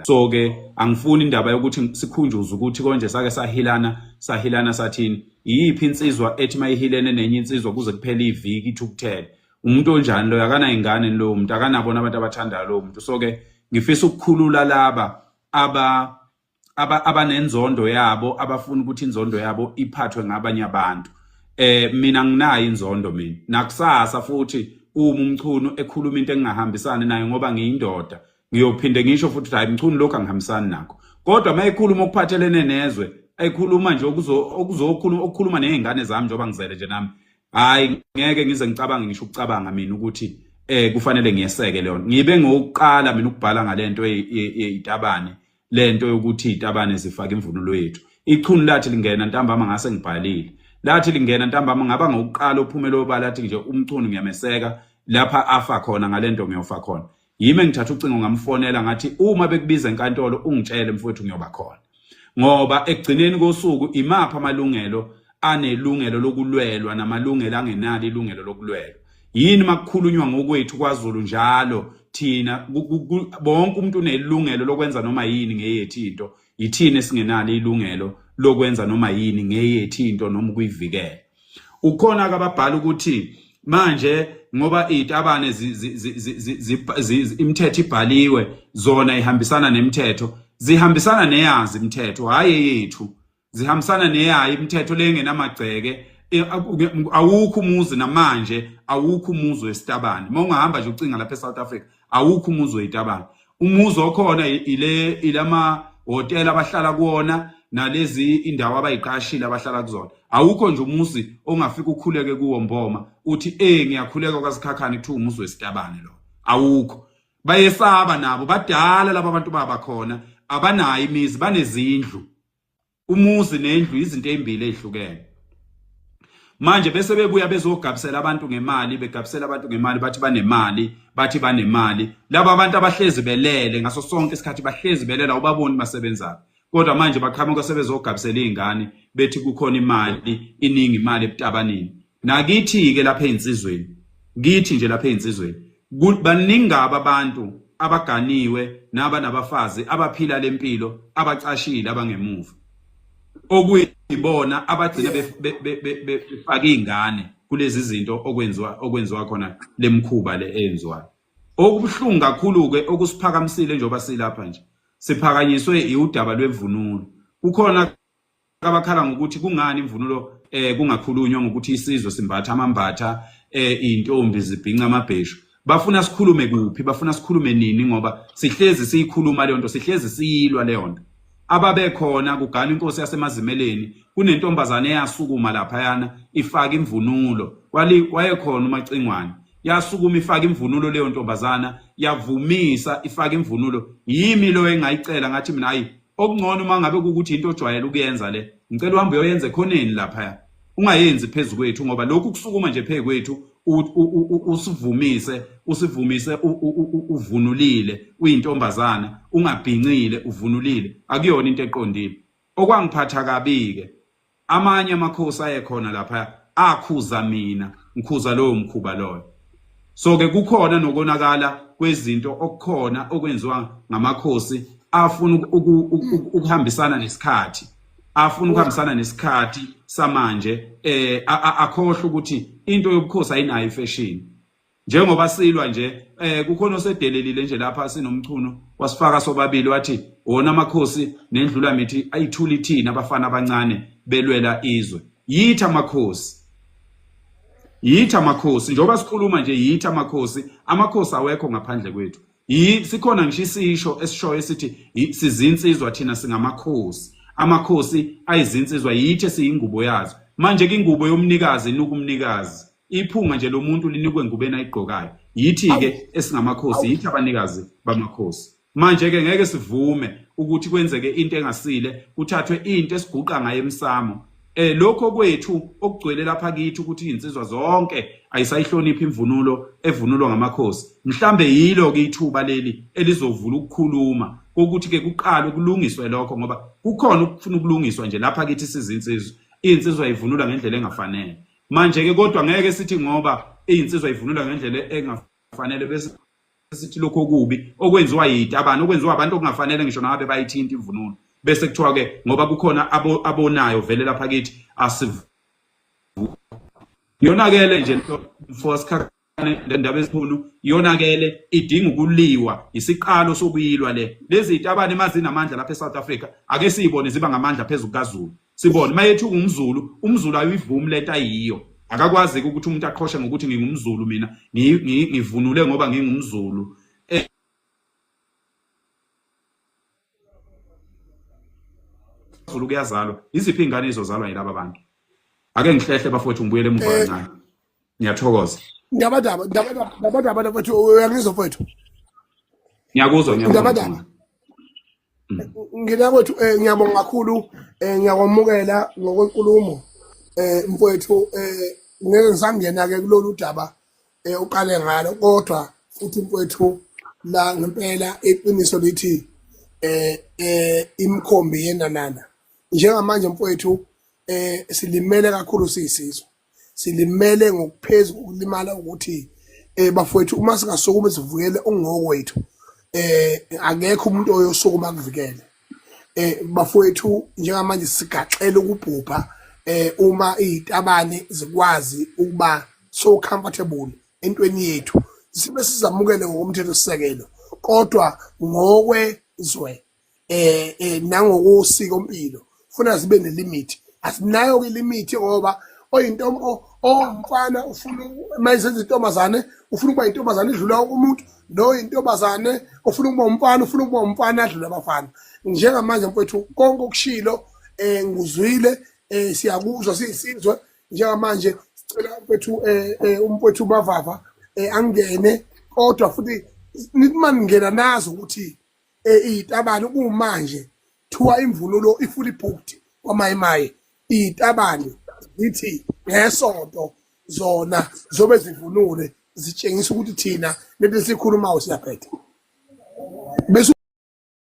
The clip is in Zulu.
So ke angifuni indaba yokuthi sikhunjuze ukuthi konje sake sahilana, sahilana sathini. Iyiphi insizwa ethi mayihilene nenye insizwa kuze kuphele iviki ithukuthele? Umuntu onjani loyo? Akanayingane lowo muntu, akanabona abantu abathandayo lowo muntu. So ke ngifisa ukukhulula laba aba abanenzondo yabo, abafuna ukuthi inzondo yabo iphathwe ngabanye abantu. Mina nginayo inzondo mina. Nakusasa futhi uma uMchunu ekhuluma into engingahambisani nayo ngoba ngiyindoda, ngiyophinde ngisho futhi hayi Mchunu, lokho angihambisani nakho. Kodwa uma ekhuluma okuphathelene nezwe, ekhuluma nje okuzokhuluma, okukhuluma nezingane zami njengoba ngizele nje nami, hayi ngeke ngize ngicabange ngisho ukucabanga mina ukuthi kufanele ngiyeseke leyo. Ngibe ngokuqala mina ukubhala ngalento yeyitabane, lento yokuthi izitabane zifake imvunulo yethu. Ichunu lathi lingena ntambama ngase ngibhalile, lathi lingena ntambama ngaba ngokuqala ophumela obala, lathi nje uMchunu ngiyameseka lapha afa khona ngalento, ngiyofa khona. Yimi engithatha ucingo ngamfonela ngathi uma bekubiza enkantolo ungitshele mfowethu, ngiyoba khona. Ngoba ekugcineni kosuku imaphi amalungelo anelungelo lokulwelwa namalungelo angenalo ilungelo lokulwelwa? Yini makukhulunywa ngokwethu kwaZulu njalo thina bonke umuntu unelungelo lokwenza noma yini ngeyethu into, yithini esingenalo ilungelo lokwenza noma yini ngeyethu into noma ukuyivikela? Ukhona ababhala ukuthi manje ngoba izitabane imithetho ibhaliwe, zona ihambisana nemithetho, zihambisana neyazi imithetho, hayi eyethu, zihambisana neyayo imithetho lengenamagceke. Awukho umuzi namanje, awukho umuzi wesitabane. Uma ungahamba nje ucinga lapha eSouth Africa, awukho umuzi wezitabane. Umuzi okhona ile ilama hotela abahlala kuwona nalezi indawo abayiqashile abahlala kuzona. Awukho nje umuzi ongafika ukhuleke kuwo mboma uthi ngiyakhuleka kwaSikhakhane, kuthiwa umuzi wesitabane lo. Awukho. Bayesaba nabo, badala laba bantu baba khona, abanayo imizi, banezindlu. Umuzi nendlu izinto ezimbili ezihlukene. Manje bese bebuya bezogabisela abantu ngemali, begabisela abantu ngemali, bathi banemali, bathi banemali. Laba abantu abahlezi belele ngaso sonke isikhathi, bahlezi belele, awubaboni basebenzayo. Kodwa manje baqhamuka sebezogabisela izingane bethi kukhona imali, iningi imali ebutabaneni. Nakithi ke lapha ezinsizweni, kithi nje lapha ezinsizweni, baningi abantu abaganiwe nabanabafazi abaphila lempilo, abacashile, abangemuva, okuyibona abagcina befaka izingane kulezi zinto okwenziwa khona lemkhuba le eyenziwayo. Okubuhlungu kakhulu ke okusiphakamisile njengoba silapha nje, siphakanyiswe iudaba lwemvunulo. Kukhona abakhala ngokuthi kungani imvunulo kungakhulunywa ngokuthi isizwe simbatha amambatha, intombi zibhinca amabheshu. Bafuna sikhulume kuphi? Bafuna sikhulume nini? Ngoba sihlezi siyikhuluma leyo nto, sihlezi siyilwa leyo nto. Ababekhona kugana inkosi yasemazimeleni, kunentombazane eyasukuma laphayana ifaka imvunulo, wayekhona uMacingwane, yasukuma ifaka imvunulo leyo ntombazana, yavumisa ifaka imvunulo. Yimi lo engayicela ngathi mina hayi, okungcono uma ngabe kukuthi into ojwayele ukuyenza le, ngicela uhambe uyoyenza ekhoneni laphaya, ungayenzi phezu kwethu, ngoba lokhu kusukuma nje phezu kwethu usivumise, usivumise uvunulile, uyintombazana, ungabhincile, uvunulile, akuyona into eqondile. Okwangiphatha kabi-ke, amanye amakhosi ayekhona lapha akhuza mina, ngikhuza lowo mkhuba loyo. So ke kukhona nokonakala kwezinto okukhona okwenziwa ngamakhosi afuna ukuhambisana nesikhathi, afuna ukuhambisana nesikhathi samanje, akhohlwa ukuthi into yobukhosi ayinayo ifashion. Njengoba silwa nje, kukhona osedelelile nje lapha sinoMchunu, wasifaka sobabili wathi wona amakhosi nendlula mithi ayithula ithina abafana abancane belwela izwe. Yithi amakhosi, yithi amakhosi, njengoba sikhuluma nje yithi amakhosi, amakhosi awekho ngaphandle kwethu. Sikhona ngisho isisho esishoyo esithi sizinsizwa thina singamakhosi, amakhosi ayizinsizwa, yithi esiyingubo yazo. Manje ke ingubo yomnikazi inuka umnikazi, iphunga nje lomuntu linikwe ngubeni ayigqokayo. Yithi ke esingamakhosi, yithi abanikazi bamakhosi. Manje ke ngeke sivume ukuthi kwenzeke into engasile, kuthathwe into esiguqa ngayo emsamo. Lokho kwethu okugcwele lapha kithi ukuthi izinsizwa zonke ayisayihloniphi imvunulo evunulwa ngamakhosi. Mhlambe yilo ke ithuba leli elizovula ukukhuluma kokuthi ke kuqalwe kulungiswe lokho, ngoba kukhona ukufuna ukulungiswa nje lapha kithi sizinsizwa. Izinsizwa ivunula ngendlela engafanele. Manje ke kodwa ngeke sithi ngoba izinsizwa ivunula ngendlela engafanele bese sithi lokho okubi okwenziwa yitabane, okwenziwa abantu okungafanele ngisho nabe bayithinta imvunulo, bese kuthiwa ke ngoba kukhona abonayo vele lapha kithi asivu yonakele nje mfosikhakhane le ndaba ezikhulu yonakele, idinga ukuliwa, isiqalo sokuyilwa le. Lezi zitabane mazinamandla lapha eSouth Africa, ake siyibone ziba ngamandla phezulu kaZulu, sibone mayethi ungumZulu, umZulu ayivumi lento ayiyo. Akakwazi ukuthi umuntu aqhoshe ngokuthi ngingumZulu mina, ngivunule ngoba ngingumZulu. Zulu kuyazalwa, iziphi ingane izozalwa yilaba bantu? Ake ngihlehle bafowethu, ngibuyele emuva kancane. Ngiyathokoza. Ndabadaba, ndabadaba, ndabadaba mfowethu, uyangizwa mfowethu? Ngiyakuzwa, ngiyakuzwa. Ndabadaba. Ngina kwethu ngiyabonga kakhulu, ngiyakwamukela ngokwenkulumo mfowethu. Ngeke ngisangena ke kulolu daba uqale ngalo, kodwa futhi mfowethu la ngempela iqiniso lithi imikhombi yenanana. Njengamanje mfowethu silimele kakhulu siyisizwe, silimele ngokuphezu kokulimala ukuthi bafowethu uma singasukuma sivukele ungokwethu, akekho umuntu oyosukuma akuvikele. Bafowethu njengamanje sigaxela ukubhubha uma izitabane zikwazi ukuba so comfortable entweni yethu, sibe sizamukele ngokomthetho sisekelo, kodwa ngokwezwe nangokosiko mpilo funa zibe nelimit. Asinayo ke limit ngoba oyintombi owumfana ufuna mayisenza intombazane, ufuna ukuba intombazane idlula umuntu, lo intombazane ufuna ukuba umfana, ufuna ukuba umfana adlula abafana. Njengamanje mfowethu konke okushilo ngikuzwile, siyakuzwa siyisizwe. Njengamanje sicela mfowethu umfowethu Mavava angene, kodwa futhi nithi maningena nazo ukuthi izitabane kumanje thiwa imvunulo i-fully booked kwamayimayi, izitabane zithi ngesonto zona zobe zivunule, zitshengisa ukuthi thina lento esikhulumayo siyaphetha bese.